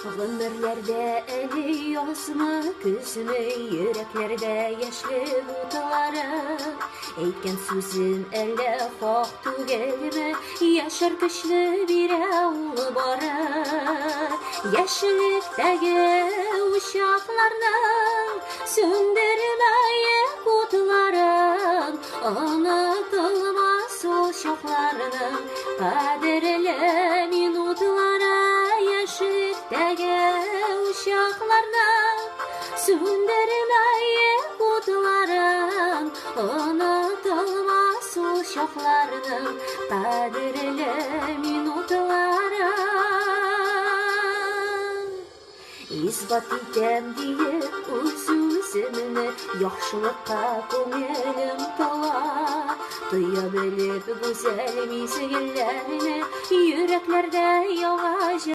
Гомерләрдә әле язмы, көзме, йөрәкләрдә яшьлек утлары. Әйткән сүзем әллә хак түгелме, яшәр көчне бирә ул бары. Яшьлектәге учакларның сүндермәек утларын, онытылмас ул чакларның кадерле минутлары. Яшьлектәге учакларның сүндермәек утларын, онытылмас ул чакларның кадерле минутлары. Исбат итәм диеп үз-үземне, яхшылыкка күңелем тола. Тоя белеп гүзәл мизгелләрне, йөрәкләрдә яңа.